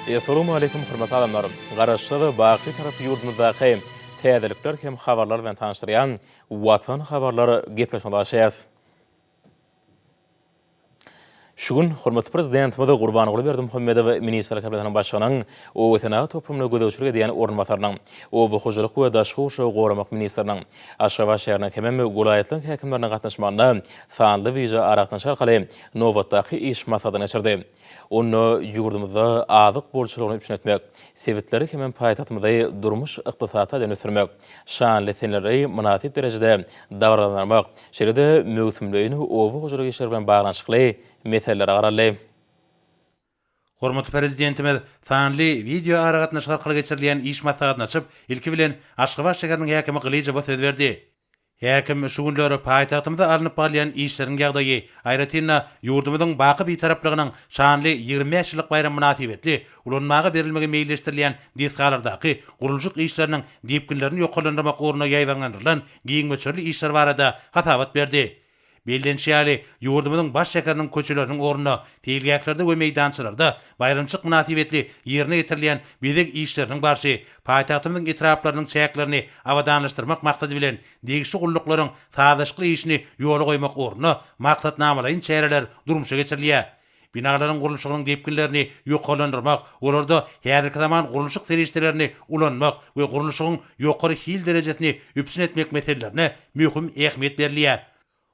Essalawmaleýkum hormatly adamlar! Garaşsyz, baky Bitarap ýurdumyzdaky täzelikler hem habarlar bilen tanyşdyrýan Watan habarlar gepleşigine başlaýarys. Şu gün hormatly Prezidentimiz Gurbanguly Berdimuhamedow Ministrler Kabinetiniň Başlygynyň oba senagat toplumyna gözegçilik edýän orunbasarynyň, oba hojalyk we daşky gurşawy goramak ministriniň, Aşgabat şäheriniň hemem welaýatlaryň häkimleriniň gatnaşmagynda sanly wideoaragatnaşyk arkaly nobatdaky iş maslahatyny geçirdi. Onda ýurdumyzda azyk bolçulygyny üpjün etmek, sebitleri hemem paýtagtymyzy durmuş-ykdysady taýdan ösdürmek, şanly seneleri mynasyp derejede dabaralandyrmak, şeýle-de möwsümleýin oba hojalyk işleri bilen baglanyşykly meselelere garaldy. Hormatly Prezidentimiz sanly wideoaragatnaşyk arkaly geçirilýän iş maslahatyny açyp, ilki bilen, Aşgabat şäheriniň häkimi Gylyjowa söz berdi. Häkim şu günler paýtagtymyzda alnyp barylýan işleriň ýagdaýy, aýratyn-da, ýurdumyzyň baky Bitaraplygynyň şanly 25 ýyllyk baýramy mynasybetli ulanmaga berilmegi meýilleşdirilýän desgalardaky gurluşyk işleriniň depginlerini ýokarlandyrmak ugrunda ýaýbaňlandyrylan giň möçberli işler barada hasabat berdi. Bellenişi ýaly, ýurdumyzyň baş şäheriniň köçeleriniň ugrunda, seýilgählerde we meýdançalarda baýramçylyk mynasybetli ýerine ýetirilýän bezeg işleriniň barşy, paýtagtymyzyň etraplarynyň çäklerini abadanlaşdyrmak maksady bilen, degişli gulluklaryň sazlaşykly işini ýola goýmak ugrunda maksatnamalaýyn çäreler durmuşa geçirilýär. Binalaryň gurluşygynyň depginlerini ýokarlandyrmak, olarda häzirki zaman gurluşyk serişdelerini ulanmak we gurluşygyň ýokary hil derejesini üpjün etmek meselelerine möhüm ähmiýet berilýär.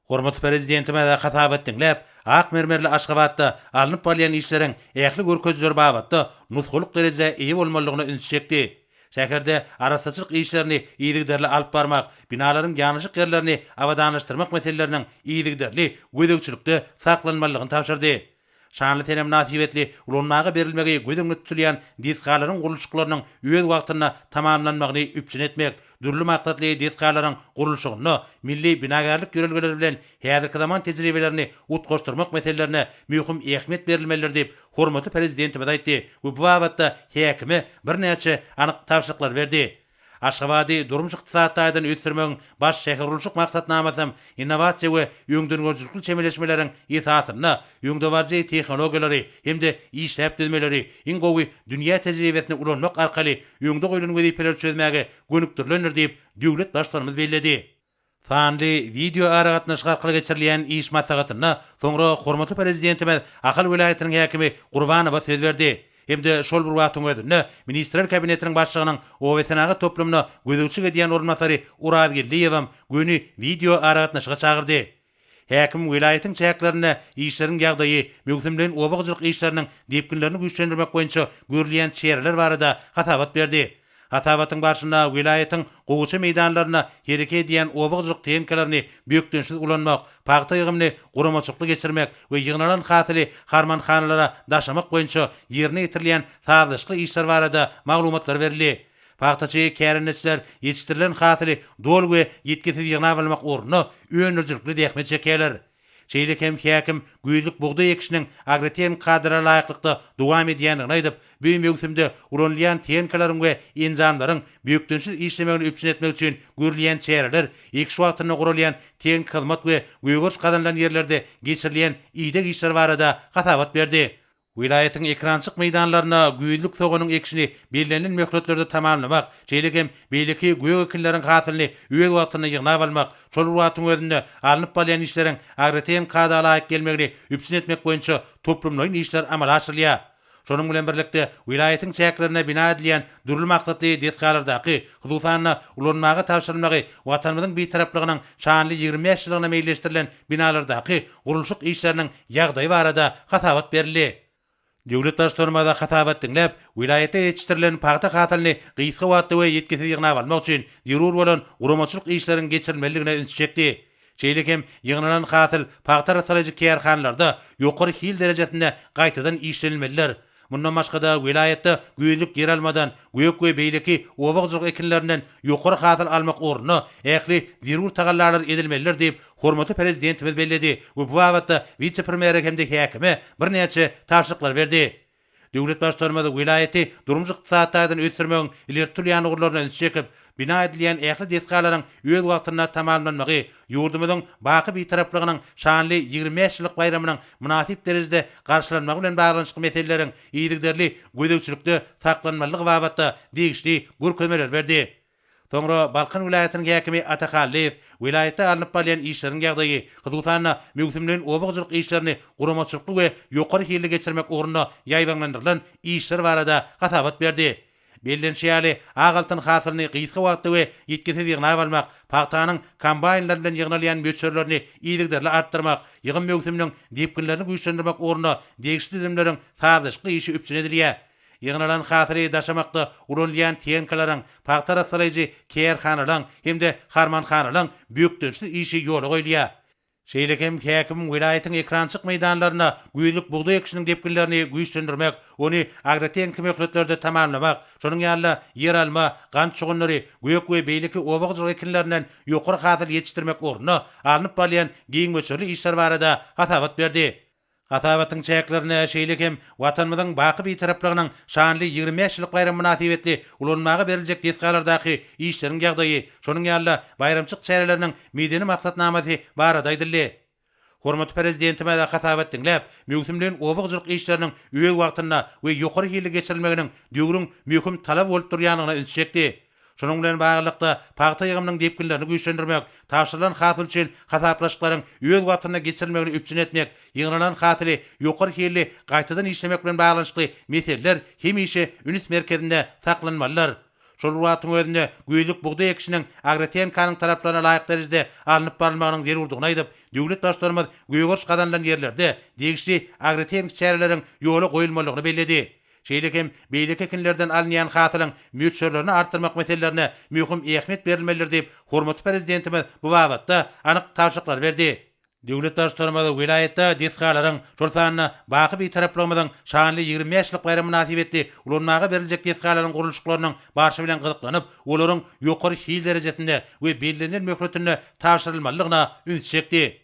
Hormatly Prezidentimiz hasabat diňläp, ak mermerli Aşgabatda alnyp barylýan işleriň ähli görkezijileri babatda nusgalyk derejä eýe bolmalydygyna ünsi çekdi. Şäherde arassaçylyk işlerini yzygiderli alyp barmak, binalaryň ýanaşyk ýerlerini abadanlaşdyrmak meseleleriniň yzygiderli gözegçilikde saklanmalydygyny tabşyrdy. Şanly sene mynasybetli ulanmaga berilmegi göz öňünde tutulýan desgalaryň gurluşyklarynyň öz wagtynda tamamlanmagyny üpjün etmek, dürli maksatly desgalaryň gurluşygynda milli binagärlik ýörelgeleri bilen häzirki zaman tejribelerini utgaşdyrmak meselelerine möhüm ähmiýet berilmelidir diýip, hormatly Prezidentimiz aýtdy we bu babatda häkime birnäçe anyk tabşyryklary berdi. Aşgabady durmuş-ykdysady taýdan ösdürmegiň baş şähergurluşyk maksatnamasy hem innowasiýa we öňdengörüjilikli çemeleşmeleriň esasynda öňdebaryjy tehnologiýalary hem-de işläp düzmeleri, iň gowy dünýä tejribesini ulanmak arkaly öňde goýlan wezipeleri çözmäge gönükdirilendir diýip, döwlet Baştutanymyz belledi. Sanly wideoaragatnaşyk arkaly geçirilýän iş maslahatynda soňra hormatly Prezidentimiz Ahal welaýatynyň häkimi Gurbanowa söz berdi hem-de şol bir wagtyň özünde Ministrler Kabinetiniň Başlygynyň obasenagat toplumyna gözegçilik edýän orunbasary Orazgeldiýewem göni wideoaragatnaşyga çagyrdy. Häkim welaýatyň çäklerinde işleriň ýagdaýy, möwsümleýin oba hojalyk işleriniň depginlerini güýçlendirmek boýunça görülýän çäreler barada hasabat berdi. Hasabatyň barşynda welaýatyň gowaça meýdanlarynda hereket edýän oba hojalyk tehnikalaryny bökdençsiz ulanmak, pagta ýygymyny guramaçylykly geçirmek we ýygnalan hasyly harmanhanalara daşamak boýunça ýerine ýetirilýän sazlaşykly işler barada maglumatlar berildi. Pagtaçy kärendeçiler ýetişdirilen hasyly doly we ýitgisiz ýygnap almak ugrunda öndürijilikli zähmet çekýärler. Şeýle hem häkim güýzlük bugdaý ekişiniň agrotehniki kadalara laýyklykda dowam edýändigini aýdyp, bu möwsümde ulanylýan tehnikalaryň we enjamlaryň bökdençsiz işlemegini üpjün etmek üçin görülýän çäreler, ekiş wagtynda guralýan tehniki hyzmat we gögeriş gazanylan ýerlerde geçirilýän ideg işleri barada hasabat berdi. Welaýatyň ekerançylyk meýdanlarynda güýzlük soganyň ekişini bellenilen möhletlerde tamamlamak, şeýle hem beýleki gök ekinleriň hasylyny öz wagtynda ýygnap almak, şol bir wagtyň özünde alnyp barylýan işleriň agrotehniki kada laýyk gelmegini üpjün etmek boýunça toplumlaýyn işler amala aşyrylýar. Şonuň bilen birlikde, welaýatyň çäklerinde bina edilýän dürli maksatly desgalardaky, hususan-da, ulanmaga tabşyrylmagy Watanymyzyň Bitaraplygynyň şanly 25 ýyllygyna meýilleşdirilen binalardaky gurluşyk işleriniň ýagdaýy barada hasabat berildi. Döwlet Baştutanymyz hasabat diňläp, welaýatda ýetişdirilen pagta hasylyny gysga wagtda we ýitgisiz ýygnap almak üçin zerur bolan guramaçylyk işleriň geçirilmelidigine ünsi çekdi. Şeýle hem ýygnalan hasyl pagta arassalaýjy kärhanalarda ýokary hil derejesinde gaýtadan işlenilmelidir. Mundan başga-da, welaýatda güýzlük ýeralmadan, gök we beýleki oba hojalyk ekinlerinden ýokary hasyl almak ugrunda ähli zerur tagallalar edilmelidir diýip, hormatly Prezidentimiz belledi we bu babatda wise-premýere hem-de häkime birnäçe tabşyryklary berdi. Döwlet Baştutanymyz welaýaty durmuş-ykdysady taýdan ösdürmegiň ileri tutulýan ugurlaryna ünsi çekip, bina edilýän ähli desgalaryň öz wagtynda tamamlanmagy ýurdumyzyň baky Bitaraplygynyň şanly 25 ýyllyk baýramynyň mynasyp derejede garşylanmagy bilen baglanyşykly meseleleriň yzygiderli gözegçilikde saklanmalydygy babatda degişli görkezmeleri berdi. Soňra Balkan welaýatynyň häkimi Ata Hallyýew welaýatda alnyp barylýan işleriň ýagdaýy, hususan-da, möwsümleýin oba hojalyk işlerini guramaçylykly we ýokary hilli geçirmek ugrunda ýaýbaňlandyrylan işler barada hasabat berdi. Bellenişi ýaly, ak altyn hasylyny gysga wagtda we ýitgisiz ýygnap almak, pagtanyň kombaýnlar bilen ýygnalýan möçberlerini yzygiderli artdyrmak, ýygym möwsüminiň depginlerini güýçlendirmek ugrunda degişli düzümleriň sazlaşykly işi üpjün edilýär. Ýygnalan hasyly daşamakda ulanylýan tehnikalaryň, pagta arassalaýjy kärhanalaryň hem-de harmanhanalaryň bökdençsiz işi ýola goýulýar. Şeýle hem häkim welaýatyň ekrançyk meýdanlarynda güýzlük bugdaý ekişiniň depginlerini güýçlendirmek, ony agrotehniki möhletlerde tamamlamak, şonuň ýaly-da ýeralma, gant şugundyry, gök we beýleki oba hojalyk ekinlerinden ýokary hasyl ýetişdirmek ugrunda alnyp barylýan giň möçberli işler barada hasabat berdi. Hasabatyň çäklerinde şeýle hem Watanymyzyň baky Bitaraplygynyň şanly 25 ýyllyk baýramy mynasybetli ulanmaga beriljek desgalardaky işleriň ýagdaýy, şonuň ýaly-da baýramçylyk çäreleriniň medeni maksatnamasy barada aýdyldy. Hormatly Prezidentimiz hasabat diňläp, möwsümleýin oba hojalyk işleriniň öz wagtynda we ýokary hilli geçirilmeginiň döwrüň möhüm talaby bolup durýandygyna ünsi çekdi. Şunuň bilen baglylykda, pagta ýygymynyň depginlerini güýçlendirmek, tabşyrylan hasyl üçin hasaplaşyklaryň öz wagtynda geçirilmegini üpjün etmek, ýygnalan hasyly ýokary hilli gaýtadan işlemek bilen baglanyşykly meseleler hemişe üns merkezinde saklanmalydyr. Şol bir wagtyň özünde, güýzlük bugdaý ekişiniň agrotehnikanyň talaplaryna laýyk derejede alnyp barylmagynyň zerurdygyny aýdyp, döwlet Baştutanymyz gögeriş gazanylan ýerlerde degişli agrotehniki çäreleriň ýola goýulmalydygyny belledi. Şeýle hem beýleki ekinlerden alynýan hasylyň möçberlerini artdyrmak meselelerine möhüm ähmiýet berilmelidir diýip, hormatly Prezidentimiz bu babatda anyk tabşyryklary berdi. Döwlet Baştutanymyz welaýatda desgalaryň, şol sanda baky Bitaraplygymyzyň şanly 25 ýyllyk baýramy mynasybetli ulanmaga beriljek desgalaryň gurluşyklarynyň barşy bilen gyzyklanyp, olaryň ýokary hil derejesinde we bellenilen möhletinde tabşyrylmalydygyna ünsi çekdi.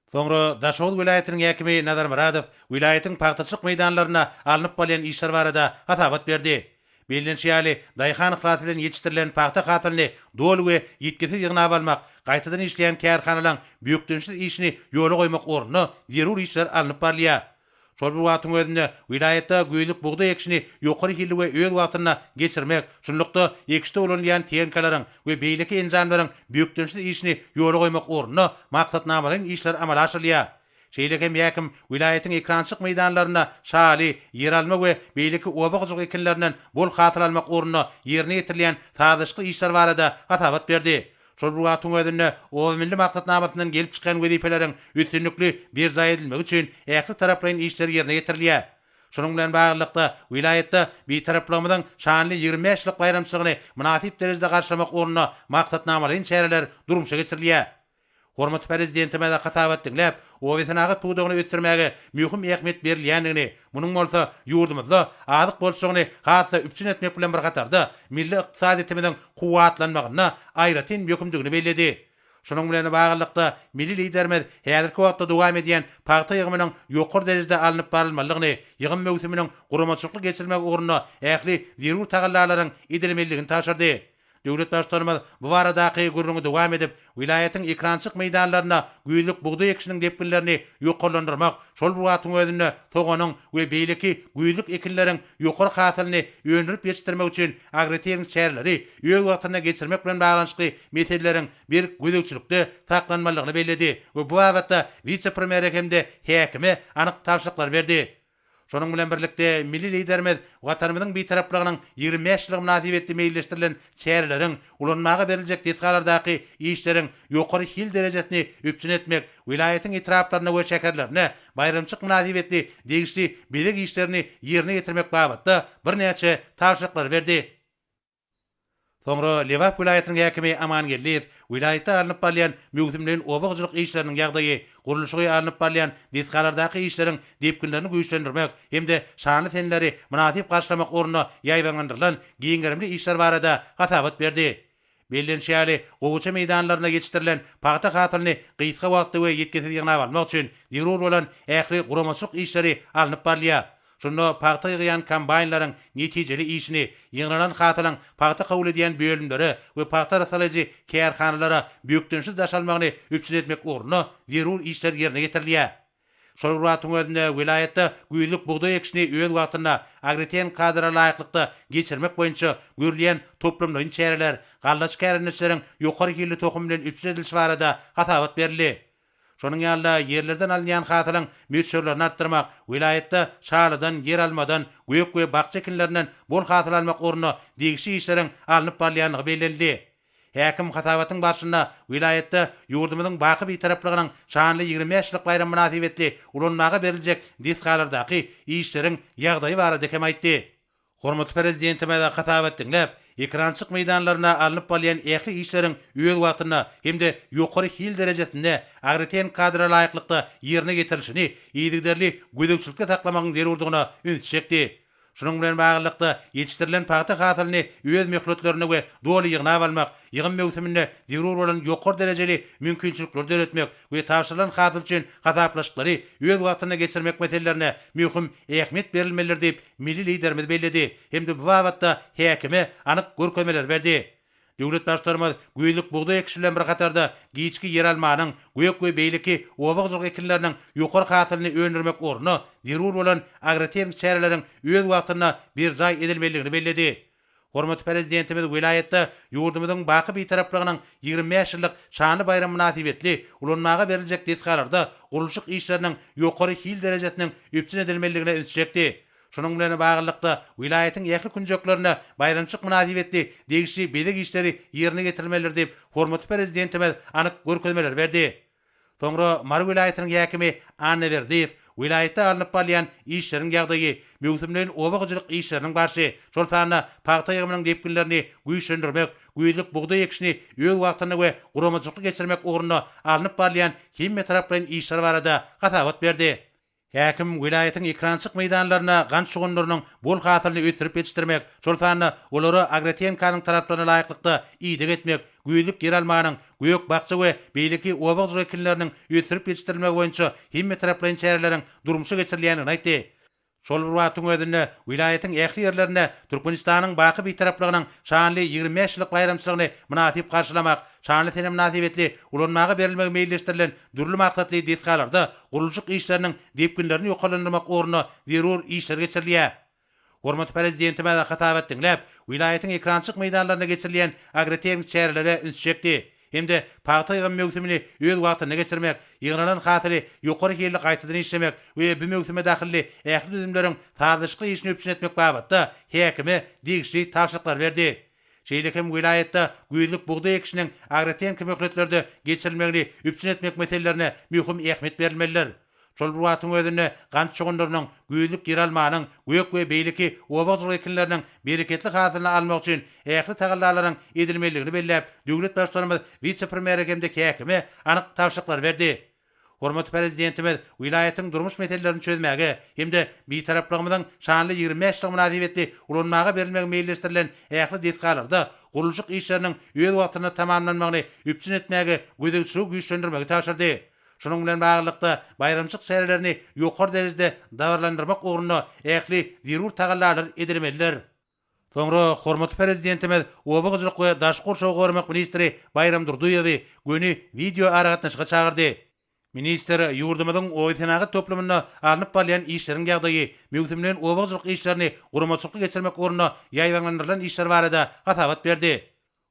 Soňra Daşoguz welaýatynyň häkimi Nazar Myradow welaýatyň pagtaçylyk meýdanlarynda alnyp barylýan işler barada hasabat berdi. Bellenişi ýaly, daýhan yhlasy bilen ýetişdirilen pagta hasylyny doly we ýitgisiz ýygnap almak, gaýtadan işleýän kärhanalaryň bökdençsiz işini ýola goýmak ugrunda zerur işler alnyp barylýar. Şol bir wagtyň özünde, welaýatda güýzlük bugdaý ekişini ýokary hilli we öz wagtynda geçirmek, şunlukda, ekişde ulanylýan tehnikalaryň we beýleki enjamlaryň bökdençsiz işini ýola goýmak ugrunda maksatnamalaýyn işler amala aşyrylýar. Şeýle hem häkim welaýatyň ekrançylyk meýdanlarynda şaly, ýeralma we beýleki oba hojalyk ekinlerinden bol hasyl almak ugrunda ýerine ýetirilýän sazlaşykly işler barada hasabat berdi. Şol bir wagtyň özünde, Oba milli maksatnamasyndan gelip çykýan wezipeleriň üstünlikli berjaý edilmegi üçin ähli taraplaýyn işler ýerine ýetirilýär. Şunuň bilen baglylykda, welaýatda Bitaraplygymyzyň şanly 25 ýyllyk baýramçylygyny mynasyp derejede garşylamak ugrunda maksatnamalaýyn çäreler durmuşa geçirilýär. Hormatly Prezidentimiz hasabat diňläp, obasenagat pudagyny ösdürmäge möhüm ähmiýet berilýändigini, munuň bolsa ýurdumyzda azyk bolçulygyny has-da üpjün etmek bilen bir hatarda, milli ykdysadyýetimiziň kuwwatlanmagynda aýratyn möhümdigini belledi. Şunuň bilen baglylykda, milli Liderimiz häzirki wagtda dowam edýän pagta ýygymynyň ýokary derejede alnyp barylmalydygyny, ýygym möwsüminiň guramaçylykly geçirilmegi ugrunda ähli zerur tagallalaryň edilmelidigini tabşyrdy. Döwlet Baştutanymyz bu baradaky gürrüňi dowam edip, welaýatyň ekrançylyk meýdanlarynda güýzlük bugdaý ekişiniň depginlerini ýokarlandyrmak, şol bir wagtyň özünde soganyň we beýleki güýzlük ekinleriň ýokary hasylyny öndürip ýetişdirmek üçin agrotehniki çäreleri öz wagtynda geçirmek bilen baglanyşykly meseleleriň berk gözegçilikde saklanmalydygyny belledi we bu babatda wise-premýere hem-de häkime anyk tabşyryklary berdi. Şonuň bilen birlikde, milli Liderimiz Watanymyzyň Bitaraplygynyň 25 ýyllygy mynasybetli meýilleşdirilen çäreleriň, ulanmaga beriljek desgalardaky işleriň ýokary hil derejesini üpjün etmek, welaýatyň etraplaryna we şäherlerine baýramçylyk mynasybetli degişli bezeg işlerini ýerine ýetirmek babatda birnäçe tabşyryklary berdi. Soňra Lebap welaýatynyň häkimi Aman Geldiýew welaýatda alnyp barylýan möwsümleýin oba hojalyk işleriniň ýagdaýy, gurluşygy alnyp barylýan desgalardaky işleriň depginlerini güýçlendirmek hem-de şanly seneleri mynasyp garşylamak ugrunda ýaýbaňlandyrylan giň gerimli işler barada hasabat berdi. Bellenişi ýaly, gowaça meýdanlarynda ýetişdirilen pagta hasylyny gysga wagtda we ýitgisiz ýygnap almak üçin zerur bolan ähli guramaçylyk işleri alnyp barylýar. Şunda pagta ýygýan kombaýnlaryň netijeli işini, ýygnalan hasylyň pagta kabul edýän bölümlere we pagta arassalaýjy kärhanalara bökdençsiz daşalmagyny üpjün etmek ugrunda zerur işler ýerine ýetirilýär. Şol bir wagtyň özünde, welaýatda güýzlük bugdaý ekişini öz wagtynda, agrotehniki kadalara laýyklykda geçirmek boýunça görülýän toplumlaýyn çäreler, gallaçy kärendeçileriň ýokary hilli tohum bilen üpjün edilişi barada hasabat berildi. Şonuň ýaly-da, ýerlerden alynýan hasylyň möçberlerini artdyrmak, welaýatda şalydan, ýeralmadan, gök we bakja ekinlerinden bol hasyl almak ugrunda degişli işleriň alnyp barylýandygy bellenildi. Häkim hasabatyň barşynda welaýatda ýurdumyzyň baky Bitaraplygynyň şanly 25 ýyllyk baýramy mynasybetli ulanmaga beriljek desgalardaky işleriň ýagdaýy barada hem aýtdy. Hormatly Prezidentimiz hasabat diňläp, ekerançylyk meýdanlarynda alnyp barylýan ähli işleriň öz wagtynda hem-de ýokary hil derejesinde agrotehniki kadra laýyklykda ýerine ýetirilişini yzygiderli gözegçilikde saklamagyň zerurdygyna ünsi çekdi. Şunuň bilen baglylykda, ýetişdirilen pagta hasylyny öz möhletlerinde we doly ýygnap almak, ýygym möwsüminde zerur bolan ýokary derejeli mümkinçilikleri döretmek we tabşyrylan hasyl üçin hasaplaşyklary öz wagtynda geçirmek meselelerine möhüm ähmiýet berilmelidir diýip, milli Liderimiz belledi hem-de bu babatda häkime anyk görkezmeleri berdi. Döwlet Baştutanymyz güýzlük bugdaý ekişi bilen bir hatarda giçki ýeralmanyň, gök we beýleki oba hojalyk ekinleriniň ýokary hasylyny öndürmek ugrunda zerur bolan agrotehniki çäreleriň öz wagtynda berjaý edilmelidigini belledi. Hormatly Prezidentimiz welaýatda ýurdumyzyň baky Bitaraplygynyň 25 ýyllyk şanly baýramy mynasybetli ulanmaga beriljek desgalarda gurluşyk işleriniň ýokary hil derejesiniň üpjün edilmelidigine ünsi çekdi. Şunuň bilen baglylykda, welaýatyň ähli künjeklerinde baýramçylyk mynasybetli degişli bezeg işleri ýerine ýetirilmelidir diýip, hormatly Prezidentimiz anyk görkezmeleri berdi. Soňra Mary welaýatynyň häkimi Annaberdiýew welaýatda alnyp barylýan işleriň ýagdaýy, möwsümleýin oba hojalyk işleriniň barşy, şol sanda pagta ýygymynyň depginlerini güýçlendirmek, güýzlük bugdaý ekişini öz wagtynda we guramaçylykly geçirmek ugrunda alnyp barylýan hemmetaraplaýyn işler barada hasabat berdi. Häkim welaýatyň ekerançylyk meýdanlarynda gant şugundyrynyň bol hasylyny ösdürip ýetişdirmek, şol sanda olara agrotehnikanyň talaplaryna laýyklykda ideg etmek, güýzlük ýeralmanyň, gök-bakja we beýleki oba hojalyk ekinleriniň ösdürip ýetişdirilmegi boýunça hemmetaraplaýyn çäreleriň durmuşa geçirilýändigini aýtdy. Şol bir wagtyň özünde, welaýatyň ähli ýerlerinde Türkmenistanyň baky Bitaraplygynyň şanly 25 ýyllyk baýramçylygyny mynasyp garşylamak, şanly sene mynasybetli ulanmaga berilmegi meýilleşdirilen dürli maksatly desgalarda gurluşyk işleriniň depginlerini ýokarlandyrmak ugrunda zerur işler geçirilýär. Hormatly Prezidentimiz hasabat diňläp, welaýatyň ekerançylyk meýdanlarynda geçirilýän agrotehniki çärelere ünsi çekdi hem-de pagta ýygym möwsümini öz wagtynda geçirmek, ýygnalan hasyly ýokary hilli gaýtadan işlemek we bu möwsüme dahylly ähli düzümleriň sazlaşykly işini üpjün etmek babatda häkime degişli tabşyryklary berdi. Şeýle hem welaýatda güýzlük bugdaý ekişiniň agrotehniki möhletlerde geçirilmegini üpjün etmek meselelerine möhüm ähmiýet berilmelidir. Şol bir wagtyň özünde gant şugundyrynyň, güýzlük ýeralmanyň, gök we beýleki oba hojalyk ekinleriniň bereketli hasylyny almak üçin ähli tagallalaryň edilmelidigini belläp, döwlet Baştutanymyz wise-premýere hem-de häkime anyk tabşyryklary berdi. Hormatly Prezidentimiz welaýatyň durmuş meselelerini çözmäge hem-de Bitaraplygymyzyň şanly 25 ýyllygy mynasybetli ulanmaga berilmegi meýilleşdirilen ähli desgalarda gurluşyk işleriniň öz wagtynda tamamlanmagyny üpjün etmäge gözegçiligi güýçlendirmegi tabşyrdy. Şunuň bilen baglylykda, baýramçylyk çärelerini ýokary derejede dabaralandyrmak ugrunda ähli zerur tagallalar edilmelidir. Soňra hormatly Prezidentimiz oba hojalyk we daşky gurşawy goramak ministri Baýram Durdyýewi göni wideoaragatnaşyga çagyrdy. Ministr ýurdumyzyň obasenagat toplumynda alnyp barylýan işleriň ýagdaýy, möwsümleýin oba hojalyk işlerini guramaçylykly geçirmek ugrunda ýaýbaňlandyrylan işler barada hasabat berdi.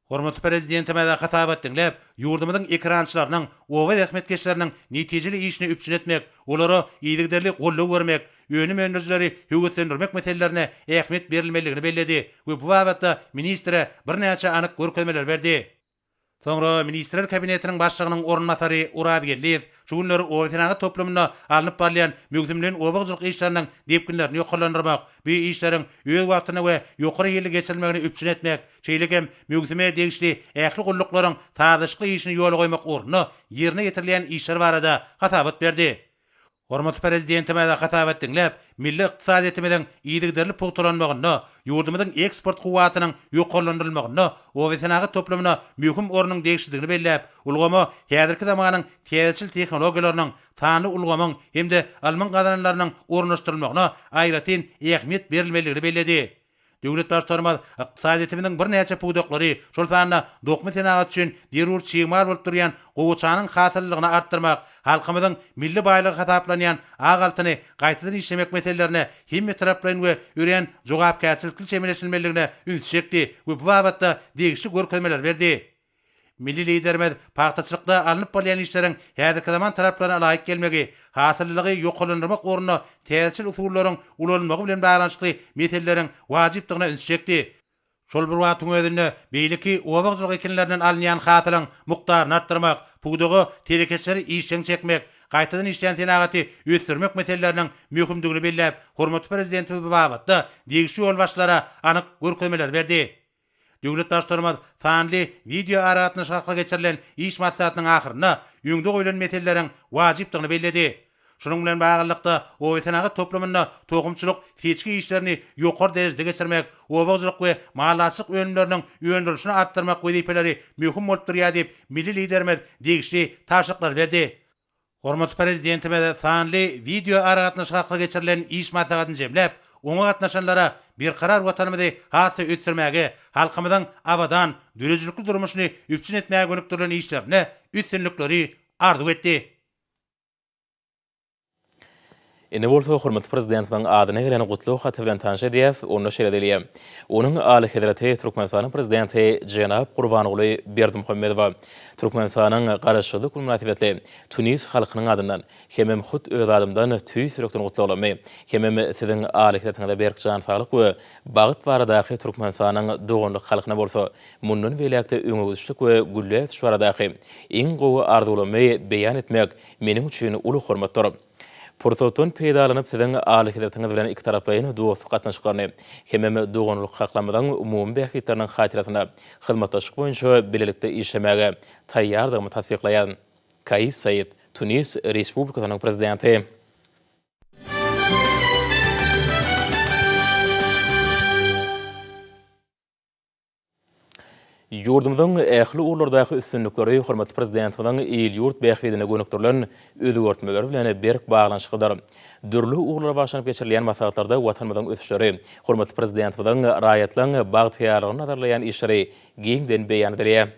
Hormatly Prezidentimiz hasabat diňläp, ýurdumyzyň ekerançylarynyň, oba zähmetkeşleriniň netijeli işini üpjün etmek, olara yzygiderli goldaw bermek, önüm öndürijileri höweslendirmek meselelerine ähmiýet berilmelidigini belledi we bu babatda ministre birnäçe anyk görkezmeleri berdi. Soňra Ministrler Kabinetiniň Başlygynyň orunbasary Oraz Geldiýew şu günler obasenagat toplumynda alnyp barylýan möwsümleýin oba hojalyk işleriniň depginlerini ýokarlandyrmak, bu işleriň öz wagtynda we ýokary hilli geçirilmegini üpjün etmek, şeýle hem möwsüme degişli ähli gulluklaryň sazlaşykly işini ýola goýmak ugrunda ýerine ýetirilýän işler barada hasabat berdi. Hormatly Prezidentimiz hasabat diňläp, milli ykdysadyýetimiziň yzygiderli pugtalanmagynda, ýurdumyzyň eksport kuwwatynyň ýokarlandyrylmagynda obasenagat toplumyna möhüm ornuň degişlidigini belläp, ulgama häzirki zamanyň täzeçil tehnologiýalarynyň, sanly ulgamyň hem-de ylmyň gazananlarynyň ornaşdyrylmagyna aýratyn ähmiýet berilmelidigini belledi. Döwlet Baştutanymyz ykdysadyýetimiziň birnäçe pudaklary, şol sanda dokma senagaty üçin zerur çig mal bolup durýan gowaçanyň hasyllylygyny artdyrmak, halkymyzyň milli baýlygy hasaplanýan ak altyny gaýtadan işlemek meselelerine hemmetaraplaýyn we örän jogapkärçilikli çemeleşilmelidigine ünsi çekdi we bu babatda degişli görkezmeleri berdi. Milli Liderimiz pagtaçylykda alnyp barylýan işleriň häzirki zaman talaplaryna laýyk gelmegi, hasyllylygy ýokarlandyrmak ugrunda täzeçil usullaryň ulanylmagy bilen baglanyşykly meseleleriň wajypdygyna ünsi çekdi. Şol bir wagtyň özünde, beýleki oba hojalyk ekinlerinden alynýan hasylyň mukdaryny artdyrmak, pudaga telekeçileri işjeň çekmek, gaýtadan işleýän senagaty ösdürmek meseleleriniň möhümdigini belläp, hormatly Prezidentimiz bu babatda degişli ýolbaşçylara anyk görkezmeleri berdi. Döwlet Baştutanymyz sanly wideoaragatnaşyk arkaly geçirilen iş maslahatynyň ahyrynda öňde goýlan meseleleriň wajypdygyny belledi. Şunuň bilen baglylykda, obasenagat toplumynda tohumçylyk seçgi işlerini ýokary derejede geçirmek, oba hojalyk we maldarçylyk önümleriniň öndürilişini artdyrmak wezipeleri möhüm bolup durýar diýip, milli Liderimiz degişli tabşyryklary berdi. Hormatly Prezidentimiz sanly wideoaragatnaşyk arkaly geçirilen iş maslahatyny jemläp, oňa gatnaşanlara berkarar Watanymyzy has-da ösdürmäge, halkymyzyň abadan, döredijilikli durmuşyny üpjün etmäge gönükdirilen işlerinde üstünlikleri arzuw etdi. Indi bolsa hormatly Prezidentimiziň adyna gelen gutlag haty bilen tanyş edýäs, onda şeýle diýilýär, Onuň Alyhezreti Türkmenistanyň Prezidenti jenap Gurbanguly Berdimuhamedowa Türkmenistanyň Garaşsyzlyk güni mynasybetli Tunis halkynyň adyndan hemem hut öz adymdan tüýs ýürekden gutlaglamy hemem Siziň Alyhezretiňize berk jan saglyk we bagt baradaky Türkmenistanyň doganlyk halkyna bolsa mundan beýläk-de öňegidişlik we gülläp ösüş baradaky iň gowy arzuwlamy beýan etmek meniň üçin uly hormatdyr. Pursatdan peýdalanyp Siziň Alyhezretiňiz bilen ikitaraplaýyn dostluk gatnaşyklaryny hemem doganlyk halklarymyzyň umumy bähbitleriniň hatyrasyna hyzmatdaşlyk boýunça bilelikde işlemäge taýýardygymy tassyklaýaryn. Kais Said, Tunis Respublikasynyň Prezidenti. Ýurdumyzyň ähli ugurlardaky üstünlikleri hormatly Prezidentimiziň il-ýurt bähbidine gönükdirilen özgertmeleri bilen berk baglanyşyklydyr. Dürli ugurlara bagyşlanyp geçirilýän maslahatlarda Watanymyzyň ösüşleri, hormatly Prezidentimiziň raýatlaryň bagtyýarlygyny nazarlaýan işleri giňden beýan edilýär.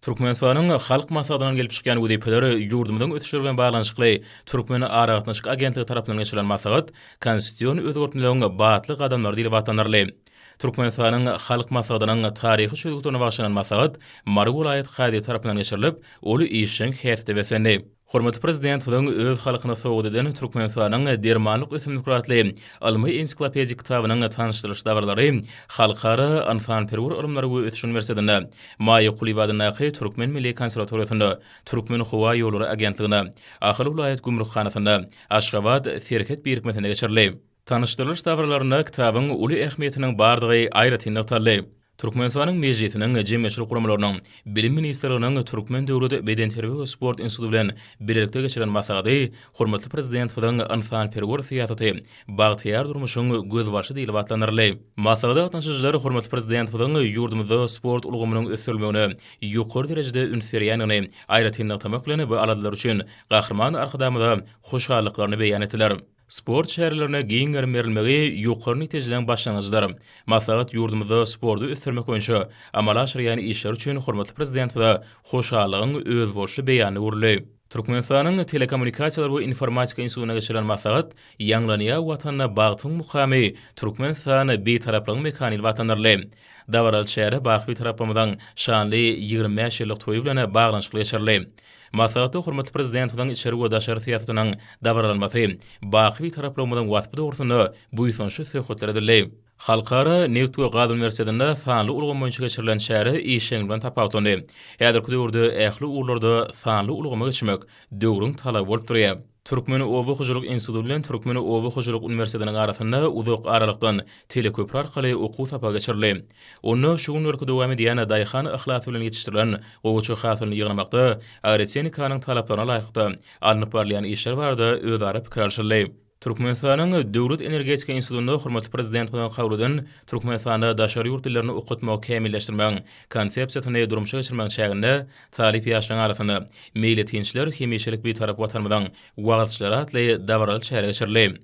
Türkmenistanyň Halk Maslahatyndan gelip çykýan wezipeler ýurdumyzyň ösüşleri bilen baglanyşykly Türkmen aragatnaşyk agentligi tarapyndan geçirilen maslahat Konstitusion özgertmeleriň batly gadamlary diýlip atlandyryldy. Türkmenistanyň Halk Maslahatynyň taryhy çözgütlerine bagyşlanan maslahat Mary welaýat kazyýeti tarapyndan geçirilip, ol işjeň häsiýete beslendi. Hormatly Prezidentimiziň öz halkyna sowgat eden Türkmenistanyň dermanlyk ösümlikleri atly ylmy-ensiklopedik kitabynyň tanyşdyrylyş dabaralary Halkara ynsanperwer ylymlary we ösüş uniwersitetinde, Maýa Kulyýewa adyndaky Türkmen milli konserwatoriýasynda, Türkmenhowaýollary agentliginde, Ahal welaýat gümrükhanasynda, Aşgabat serhet birikmesinde geçirildi. Tanyşdyrylyş dabaralarynda kitabyň uly ähmiýetiniň bardygy aýratyn nygtaldy. Türkmenistanyň Mejlisiniň, jemgyýetçilik guramalarynyň, Bilim ministrliginiň Türkmen döwlet bedenterbiýe we sport instituty bilen bilelikde geçiren maslahaty hormatly Prezidentimiziň ynsanperwer syýasaty bagtyýar durmuşyň gözbaşy diýlip atlandyryldy. Maslahata gatnaşyjylar hormatly Prezidentimiziň ýurdumyzda sport ulgamynyň ösdürilmegine ýokary derejede üns berýändigini aýratyn nygtamak bilen bu aladalar üçin Gahryman Arkadagymyza hoşallyklaryny beýan etdiler. Sport çärelerine giň gerim berilmegi ýokary netijeleriň başlangyjydyr. Maslahat ýurdumyzda sporty ösdürmek boýunça amala aşyrýan işleri üçin hormatly Prezidentimize hoşallygyň özboluşly beýanyna öwrüldi. Türkmenistanyň Telekommunikasiýalar we informatika institutynda geçirilen maslahat Ýaňlanýar Watanda bagtyň mukamy, Türkmenistan, Bitaraplygyň mekany diýlip atlandyryldy. Dabaraly çäre baky Bitaraplygymyzyň şanly 25 ýyllyk toýy bilen baglanyşykly geçirildi. Maslahatda hormatly Prezidentimiziň içeri we daşary syýasatynyň dabaralanmasy, baky Bitaraplygymyzyň waspy dogrusynda buýsançly söhbetler edildi. Halkara nebit we gaz uniwersitetinde sanly ulgam boýunça geçirilen çäre işjeňligi bilen tapawutlandy. Häzirki döwürde ähli ugurlarda sanly ulgama geçmek döwrüň talaby bolup durýar. Türkmen oba hojalyk instituty bilen Türkmen oba hojalyk uniwersitetiniň arasynda uzak aralykdan teleköpri arkaly okuw sapagy geçirildi. Onda şu günlerki dowam edýän daýhan yhlasy bilen ýetişdirilen gowaça hasylyny ýygnamakda agrotehnikanyň talaplaryna laýyklykda alnyp barylýan işler barada özara pikir alşyldy. Türkmenistanyň Döwlet energetika institutynda hormatly Prezidentimiziň kabul eden Türkmenistanda daşary ýurt dillerini okatmagy kämilleşdirmegiň Konsepsiýasyny durmuşa geçirmegiň çäginde talyp ýaşlaryň arasynda Meýletinçiler hemişelik Bitarap Watanymyzyň wagyzçylary atly dabaraly çäre geçirildi.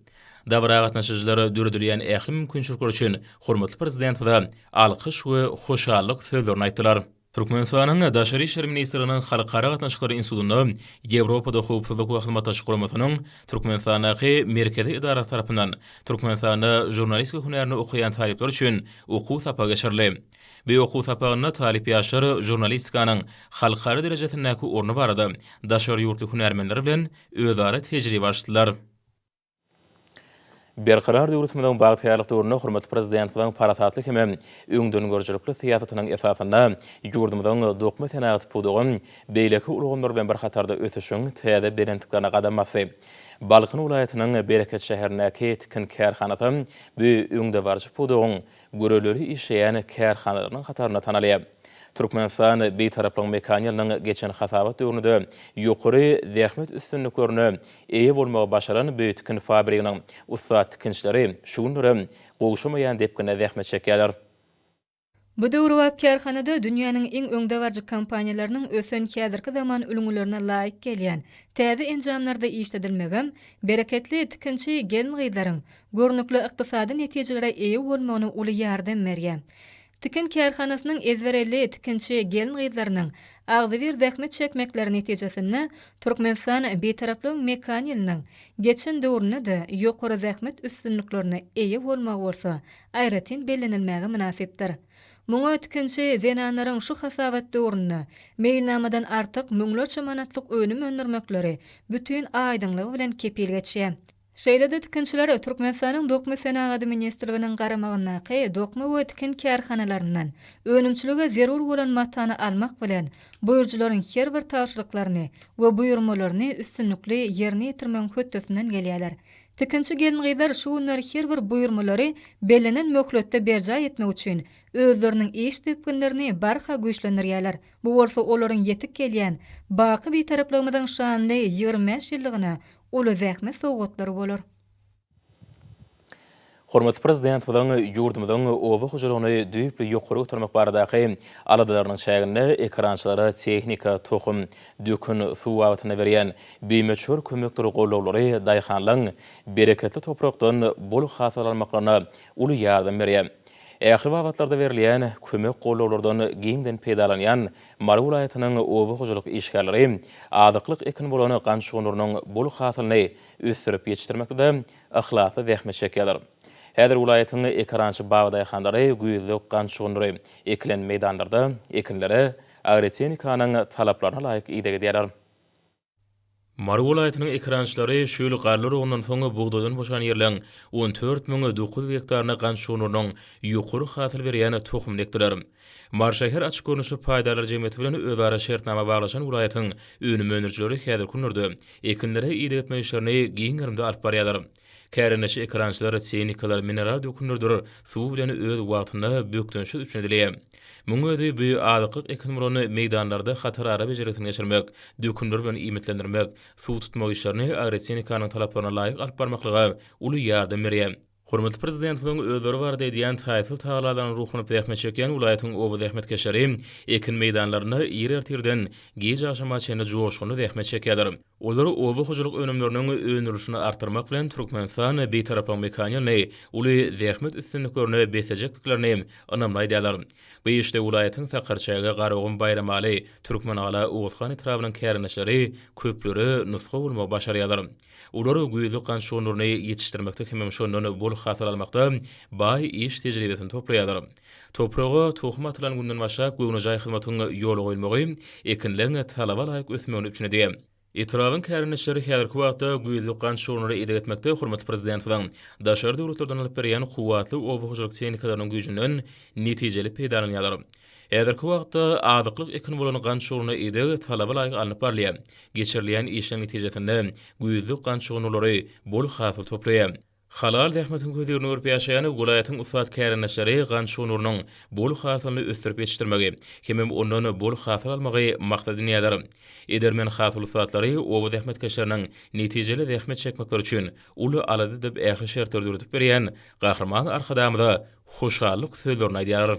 Dabara gatnaşyjylar döredilýän ähli mümkinçilikler üçin hormatly Prezidentimize alkyş we hoşallyk sözlerini aýtdylar. Türkmenistanyň Daşary işler ministrliginiň Halkara gatnaşyklary institutynda Ýewropada Howpsuzlyk we Hyzmatdaşlyk Guramasynyň Türkmenistandaky Merkezi edarasy tarapyndan Türkmenistanda žurnalistika hünärini okaýan talyplar üçin okuw sapagy geçirildi. Bu okuw sapagynda talyp ýaşlar žurnalistikanyň halkara derejesindäki orny barada daşary ýurtly hünärmenler bilen özara tejribe alyşdylar. Berkarar döwletimiziň bagtyýarlyk döwründe hormatly Prezidentimiziň parasatly hem öňdengörüjilikli syýasatynyň esasynda ýurdumyzyň dokma senagaty pudagy beýleki ulgamlar bilen bir hatarda ösüşiň täze belentliklerine gadam basdy. Balkan welaýatynyň Bereket şäherindäki tikin kärhanasy bu öňdebaryjy pudagyň görelde işleýän kärhanalarynyň hatarynda tanalýar. Türkmenistan Bitaraplygyň mekan ýylynyň geçen hasabat döwründe ýokary zähmet üstünliklerine eýe bolmagy başaran bu tikin fabriginiň ussat tikinçileri şu günlerem gowşamaýan depginde zähmet çekýärler. Bu döwrebap kärhanada dünýäniň iň öňdebaryjy kompaniýalarynyň ösen häzirki zaman ülňülerine laýyk gelýän täze enjamlarda işledilmegem bereketli tikinçi gelin-gyzlaryň görnükli ykdysady netijelere eýe bolmagyna uly ýardam berýär. Tikin kärhanasynyň ezber elli tikinçi gelin-gyzlarynyň agzybir zähmet çekmekleri netijesinde Türkmenistan Bitaraplygyň mekan ýylynyň geçen döwründe-de ýokary zähmet üstünliklerine eýe bolmagy bolsa aýratyn bellenilmäge mynasypdyr. Muňa tikinçi zenanlaryň şu hasabat döwründe meýilnamadan artyk müňlerçe manatlyk önüm öndürmekleri bütin aýdyňlygy bilen kepil geçýär. Şeýle-de tikinçiler Türkmenistanyň Dokma senagady ministrliginiň garamagyndaky dokma we tikin kärhanalaryndan önümçilige zerur bolan matany almak bilen, buýrujylaryň her bir tabşyryklaryny we buýurmalaryny üstünlikli ýerine ýetirmegiň hötdesinden gelýärler. Tikinçi gelin-gyzlar şu günler her bir buýurmalary bellenen möhletde berjaý etmek üçin özleriniň iş depginlerini barha güýçlendirýärler. Bu bolsa olaryň ýetip gelýän baky Bitaraplygymyzyň şanly 25 ýyllygyna uly zähmet sowgatlary bolar. Hormatly Prezidentimiziň ýurdumyzyň oba hojalygyny düýpli ýokary götermek baradaky aladalarynyň çäginde ekerançylara tehnika, tohum, dökün, suw babatynda berýän bimöçber kömekdir gollawlary daýhanlaryň bereketli toprakdan bol hasyl almaklaryna uly ýardam berýär. Ähli babatlarda berilýän kömek-gollawlardan giňden peýdalanýan Mary welaýatynyň oba hojalyk işgärleri azyklyk ekin bolan gant şugundyrynyň bol hasylyny ösdürip ýetişdirmekde-de yhlasly zähmet çekýärler. Häzir welaýatyň ekerançy babadaýhanlary güýzlük gant şugundyry ekilen meýdanlarda ekinlere agrotehnikanyň talaplaryna laýyk ideg edýärler. Mary welaýatynyň ekerançylary şu ýyl garly oragyndan soň bugdaýdan boşan ýerleň 14 900 gektaryna gant şugundyrynyň ýokary hasyl berýän tohumyny ekdiler. Mary şäher açyk görnüşli paýdarlar jemgyýeti bilen özara şertnama baglaşan welaýatyň önüm öndürijileri häzirki günlerde ekinlere ideg etmek işlerini giň gerimde alyp barýarlar. Kärendeçi ekerançylar tehnikalar, mineral dökünlerdir suw bilen öz wagtynda bökdençsiz üpjün edilýär. Munuň özi bu azyklyk ekin bolan meýdanlarda hatarara bejergisini geçirmek, dökünler bilen iýmitlendirmek, suw tutmak işlerini agrotehnikanyň talaplaryna laýyk alyp barmaklyga uly ýardam berýär. Hormatly Prezidentimiziň özleri barada edýän taýsyz tagallalaryna ruhlanyp zähmet çekýän welaýatyň oba zähmetkeşleri ekin meýdanlarynda ir ertirden giç agşama çenli joşgunly zähmet çekýärler. Olar oba hojalyk önümleriniň öndürilişini artdyrmak bilen Türkmenistan Bitaraplyk mekanyny uly zähmet üstünliklerine beslejekdiklerini ynamly aýdýarlar. Bu işde welaýatyň Sakarçäge, Garagum, Baýramaly, Türkmengala, Oguzhan etrabynyň kärendeçileri köplere nusga bolmagy başarýarlar. Olar güýzlük gant şugundyryny ýetişdirmekde hemem şondan bol hasyl almakda baý iş tejribesini toplaýarlar. Topraga tohum atylan günden başlap göwnejaý hyzmatyň ýola goýulmagy ekinleň talaba laýyk ösmegini üpjün edýär. Etrabyň kärendeçileri häzirki wagtda güýzlük gant şugundyryny ideg etmekde hormatly Prezidentimiziň daşary döwletlerden alyp berýän kuwwatly oba hojalyk tehnikalarynyň güýjünden netijeli peýdalanýarlar. Häzirki wagtda azyklyk ekin bolan gant şugunyna ideg talaba laýyk alnyp barylýar. Geçirilýän işleň netijesinde güýzlük gant şugunylary bol hasyl toplaýar. Halal zähmetiň hözirini görüp ýaşaýan welaýatyň ussat kärendeçileri gant şugunyrynyň bol hasylyny ösdürip ýetişdirmegi hemem ondan bol hasyl almagy maksat edinýärler. Edermen hasyl ussatlary oba zähmetkeşleriniň netijeli zähmet çekmekleri üçin uly alada edip ähli şertleri döredip berýän Gahryman Arkadagymyza hoşallyk sözlerini aýdýarlar.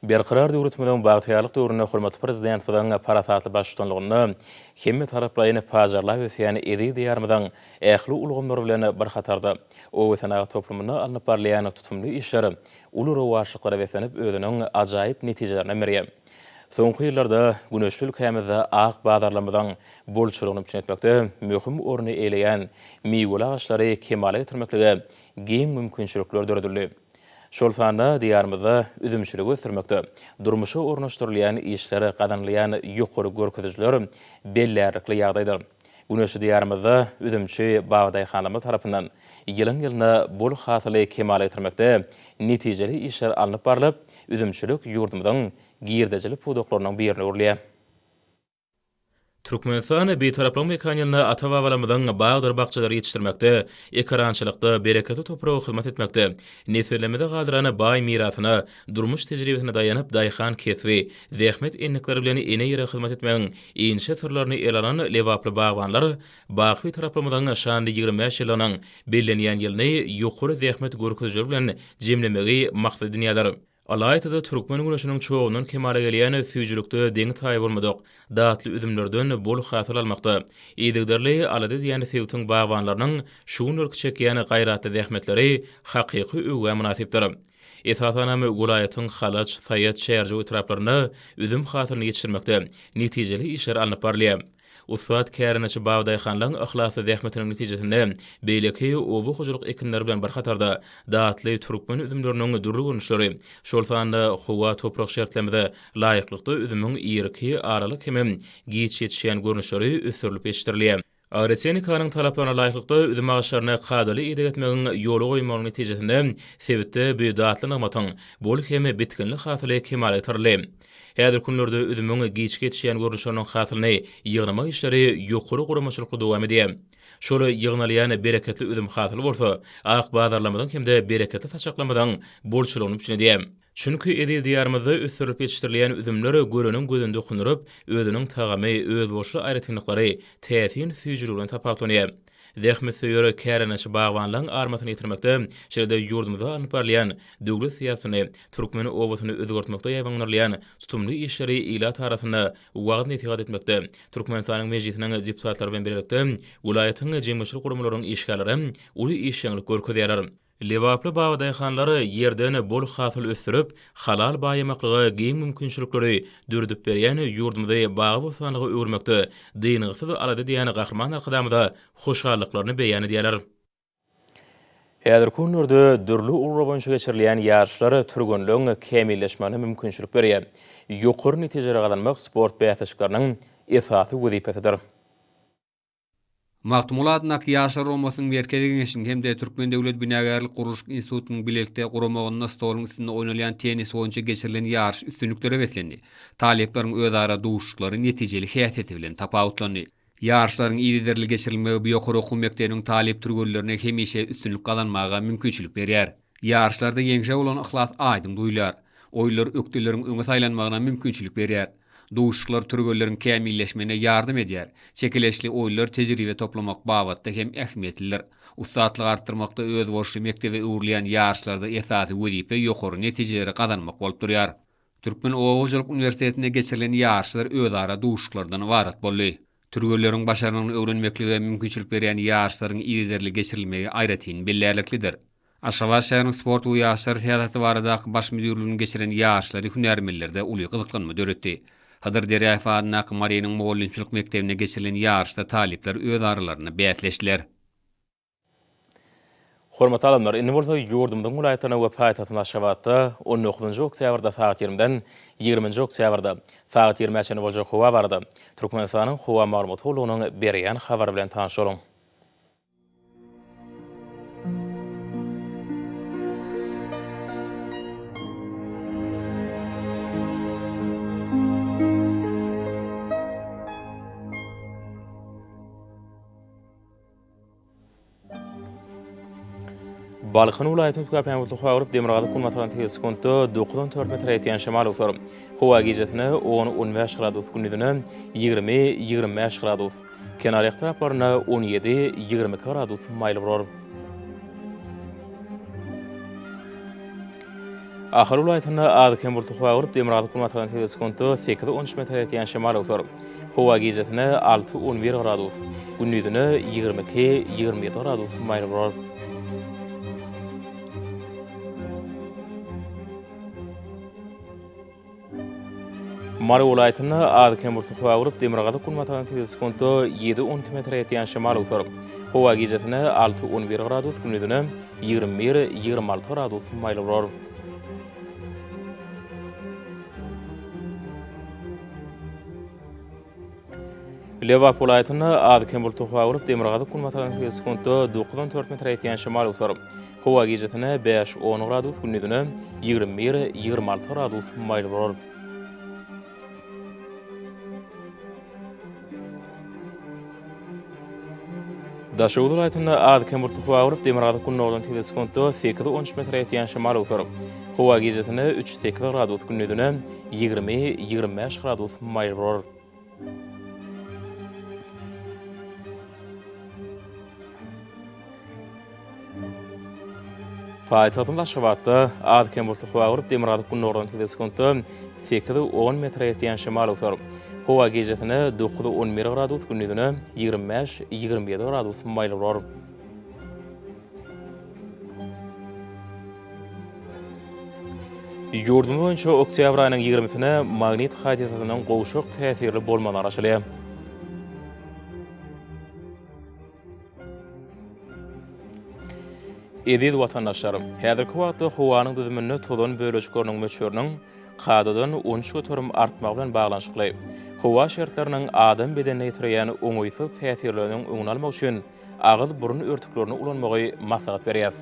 Berkarar döwletimiziň bagtyýarlyk döwründe hormatly Prezidentimiziň parasatly baştutanlygynda hemmetaraplaýyn pajarlap ösýän eziz Diýarymyzyň ähli ulgamlary bilen bir hatarda, oba senagat toplumynda alnyp barylýan tutumly işler uly rowaçlyklara beslenip, özüniň ajaýyp netijelerini berýär. Soňky ýyllarda güneşli ülkämizde ak bazarlarymyzyň bolçulygyny üpjün etmekde möhüm orny eýeleýän miweli agaçlary kemala getirmeklige giň mümkinçilikler döredildi. Şol sanda Diýarymyzda üzümçiligi ösdürmekde durmuşa ornaşdyrylýan işler gazanylýan ýokary görkezijiler bellärlikli ýagdaýdyr. Güneşli Diýarymyzda üzümçi babadaýhanlarymyz tarapyndan ýylyň-ýylyna bol hasyly kemala getirmekde netijeli işler alnyp barlyp, üzümçilik ýurdumyzyň girdejili pudaklarynyň birine öwrülýär. Türkmenistan Bitaraplygyň mekanynda ata-babalarymyzyň bagdyr bakjalary ýetişdirmekde, ekerançylykda, bereketli topraga hyzmat etmekde nesillerimize galdyran baý mirasyna, durmuş tejribesine daýanyp daýhan kesbi, zähmet endikleri bilen ene ýere hyzmat etmegiň inçe syrlaryny ele alan lebaply bagbanlar baky Bitaraplygymyzyň şanly 25 ýyllygynyň bellenýän ýylyny ýokary zähmet görkezijileri bilen jemlemegi maksat edinýärler. Ylaýta-da türkmen güneşiniň çogundan kemala gelýän süýjülikde deňi-taýy bolmadyk datly üzümlerden bol hasyl almakda yzygiderli alada edýän sebitiň bagbanlarynyň şu günlerki çekýän gaýratly zähmetleri hakyky öwgä mynasypdyr. Esasanam, welaýatyň Halaç, Saýat, Çärjew etraplarynda üzüm hasylyny ýetişdirmekde netijeli işler alnyp barylýar. Ussat kärendeçi babadaýhanlaryň yhlasly zähmetiniň netijesinde beýleki oba hojalyk ekinleri bilen bir hatarda datly türkmen üzümleriniň dürli görnüşleri, şol sanda howa-toprak şertlerimize laýyklykda üzümiň irki, aralyk hemem giç ýetişýän görnüşleri ösdürilip ýetişdirilýär. Agrotehnikanyň talaplaryna laýyklykda üzüm agaçlaryna kadaly ideg etmegiň ýola goýulmagynyň netijesinde sebitde bu datly nygmatyň bol hem bitginli hasyly kemala getirildi. Häzirki günlerde üzümiň giçki ýetişýän görnüşleriniň hasylyny ýygnamak işleri ýokary guramaçylykly dowam edýär. Şol ýygnalýan bereketli üzüm hasyly bolsa, ak bazarlarymyzyň hem-de bereketli saçaklarymyzyň bolçulygyny üpjün edýär. Çünki eziz Diýarymyzda ösdürilip ýetişdirilýän üzümler göreniň gözüni dokundyryp, özüniň tagamy, özboluşly aýratynlyklary, täsin süýjüligi bilen tapawutlanýar. Zähmetsöýer kärendeçi bagbanlaryň armasyny ýetirmekde, şeýle-de ýurdumyzda alnyp barylýan döwlet syýasatyny, türkmen obasyny özgertmekde ýaýbaňlandyrylýan tutumly işleri ilat arasynda wagyz-nesihat etmekde Türkmenistanyň Mejlisiniň deputatlary bilen birlikde welaýatyň jemgyýetçilik guramalarynyň işgärleri uly işjeňlik görkezýärler. Lebaply babadaýhanlar ýerden bol hasyl ösdürip, halal baýamaklyga giň mümkinçilikleri döredip berýän ýurdumyzy bagy-bossanlyga öwürmekde dyngysyz alada edýän Gahryman Arkadagymyza hoşallyklaryny beýan edýärler. Häzirki günlerde dürli ugurlar boýunça geçirilýän ýaryşlar türgenleň kämilleşmegine mümkinçilik berýär. Ýokary netijeleri gazanmak sport bäsleşikleriniň esasy wezipesidir. Magtymguly adyndaky Ýaşlar guramasynyň Merkezi Geňeşiniň hem-de Türkmen döwlet binagärlik-gurluşyk institutynyň bilelikde guramagynda stoluň üstünde oýnalýan tennis boýunça geçirilen ýaryş üstünliklere beslendi. Talyplaryň özara duşuşyklary netijeli häsiýeti bilen tapawutlandy. Ýaryşlaryň yzygiderli geçirilmegi bu ýokary okuw mekdebiniň talyp türgenlerine hemişe üstünlik gazanmaga mümkinçilik berýär. Ýaryşlarda ýeňşe bolan yhlas aýdyň duýulýar. Oýunlar ökdeleriň öňe saýlanmagyna mümkinçilik berýär. Duşuşyklar türgenleriň kämilleşmegine ýardam edýär. Çekeleşli oýunlar tejribe toplamak babatda hem ähmiýetlidir. Ussatlygy artdyrmakda özboluşly mekdebe öwrülýän ýaryşlarda esasy wezipe ýokary netijeleri gazanmak bolup durýar. Türkmen oba hojalyk uniwersitetinde geçirilen ýaryşlar özara duşuşyklardan ybarat boldy. Türgenleriň başarnygyny öwrenmeklige mümkinçilik berýän ýaryşlaryň yzygiderli geçirilmegi aýratyn bellärliklidir. Aşgabat şäheriniň sport we ýaşlar syýasaty baradaky Baş müdirliginiň geçiren ýaryşlary hünärmenlerde uly gyzyklanma döretdi. Hydyr Derýaýew adyndaky Marynyň mugallymçylyk mekdebinde geçirilen ýaryşda talyplar öz aralarynda bäsleşdiler. Hormatly alymlar, indi bolsa ýurdumyzyň welaýatlarynda we paýtagtymyz Aşgabatda on dokuzynjy oktýabrda sagat ýigrimiden ýigriminji oktýabrda sagat ýigrimä çenli boljak howa barada Türkmenistanyň Howa maglumat gullugynyň berýän habary bilen tanyş boluň. Balkan welaýatynyň üýtgäp bulutly howa bolup, demirgazyk-günbatardan sekiz sekuntda dokuzdan dört metre ýetýän şemal öwser. Howa gijesine on, 15 gradus, gündizine 20, 25 gradus. Kenarýaka taraplarynda 17, 22 gradus maýyl bolar. Ahal welaýatynda az-kem bulutly howa bolup, demirgazyk-günbatardan sekiz sekuntda sekiz, 13 metre ýetýän şemal öwser. Howa gijesine alty, 11 gradus, gündizine 22, 27 gradus maýyl bolar. Mary welaýatynda az-kem bulutly howa bolup, demirgazyk-günbatardan tizligi sekuntda ýedi, 12 metre ýetýän şemal öwser. Howa gijesine alty, 11 gradus, gündizine 21, 26 gradus maýyl bolar. Lebap welaýatynda az-kem bulutly howa bolup, demirgazyk-günbatardan tizligi sekuntda dokuzdan dört metre ýetýän şemal öwser. Howa gijesine bäş, on gradus, gündizine 21, 26 gradus maýyl bolar. Daşoguz welaýatynda az-kem bulutly howa bolup, demirgazyk-gündogardan tizligi sekuntda sekiz, 13 metre ýetýän şemal öwser. Howa gijesine üç, sekiz gradus, gündizine 20, 25 gradus maýyl bolar. Paýtagtymyz Aşgabatda az-kem bulutly howa bolup, demirgazyk-gündogardan tizligi sekuntda sekiz, on metre ýetýän şemal öwser. Howa gijesine dokuz, 11 gradus, gündizine 25, 27 gradus maýyl bolar. Ýurdumyz boýunça oktýabr aýynyň ýigrimisine magnit hadysasynyň gowşak täsirli bolmagyna garaşylýar. Eziz watandaşlar, häzirki wagtda howanyň düzüminde tozan bölejikleriniň möçberiniň kadadan 13% artmagy bilen baglanyşykly howa şertleriniň adam bedenine ýetirýän oňaýsyz täsirleriniň öňüni almak üçin agyz-burun örtüklerini ulanmagy maslahat berýäris.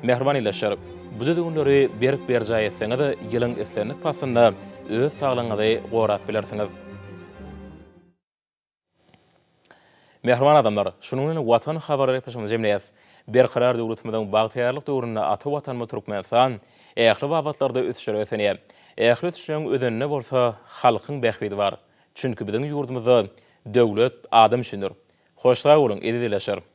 Mähriban ildeşler, bu düzgünleri berk berjaý etseňiz, ýylyň islendik paslynda öz saglygyňyzy gorap bilersiňiz. Mähriban adamlar, şunuň bilen Watan habarlary gepleşigimizi jemleýäris. Berkarar döwletimiziň bagtyýarlyk döwründe ata Watanymyz Türkmenistan ähli babatlarda ösüşlere beslenýär. Ähli ösüşleriň özeninde bolsa halkyň bähbidi bar. Çünki biziň ýurdumyzda döwlet adam üçindir. Hoş sag boluň, eziz ildeşler!